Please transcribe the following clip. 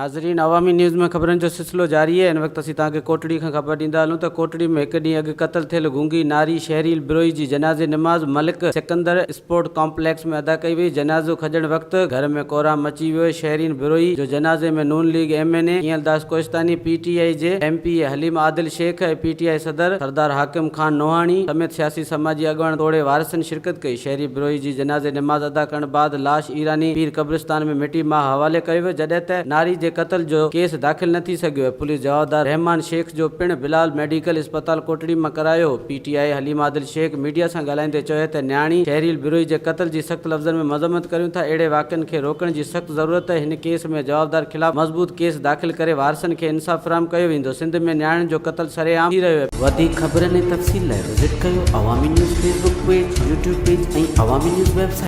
ناظرين عوامي نيوز ۾ خبرن جو سلسلو جاري آهي ان وقت اسين توهان کي ڪوٽڙي کان خبر ڏيندا هلون ته ڪوٽڙي ۾ هڪ ڏينهن اڳ قتل ٿيل گونگي ناري شهريل بروهي جي جنازي نماز ملڪ سڪندر اسپورٽ ڪامپليڪس ۾ ادا ڪئي وئي جنازو کڄڻ وقت گهر ۾ ڪهرام مچي ويو شهرين بروهي جو جنازي ۾ Noon league M N A Kinhal Das Kohistani P T I جي M P A Haleem Adil Shaikh ۽ P T I صدر سردار حاڪم خان نوحاڻي سميت سياسي سماجي اڳواڻ توڙي وارثن شرڪت ڪئي شهري بروهي جي جنازي نماز ادا ڪرڻ بعد لاش ايراني پير قبرستان ۾ مٽي ماء حوالي ڪيو ويو جڏهن ته ناري جي قتل جو ڪيس داخل نه ٿي سگهيو ۽ پوليس جوابدار رحمان شيخ جو پڻ بلال ميڊيڪل اسپتال ڪوٽڙي مان ڪرايو هو P T I Haleem Adil Shaikh media سان ڳالهائيندي چيو ته نياڻي شهريل بروهي جي قتل جي سخت لفظن ۾ مذمت ڪريون ٿا اهڙي واقعن کي روڪڻ جي سخت ضرورت آهي هن ڪيس ۾ جوابدار خلاف مضبوط ڪيس داخل ڪري وارثن کي انصاف فراهم ڪيو ويندو سنڌ ۾ نياڻين جو قتل سرعام ٿي رهيو آهي. وڌيڪ خبرن ۽ تفصيل لاء وزٽ ڪيو Awami news Facebook page, YouTube page ۽ Awami news website.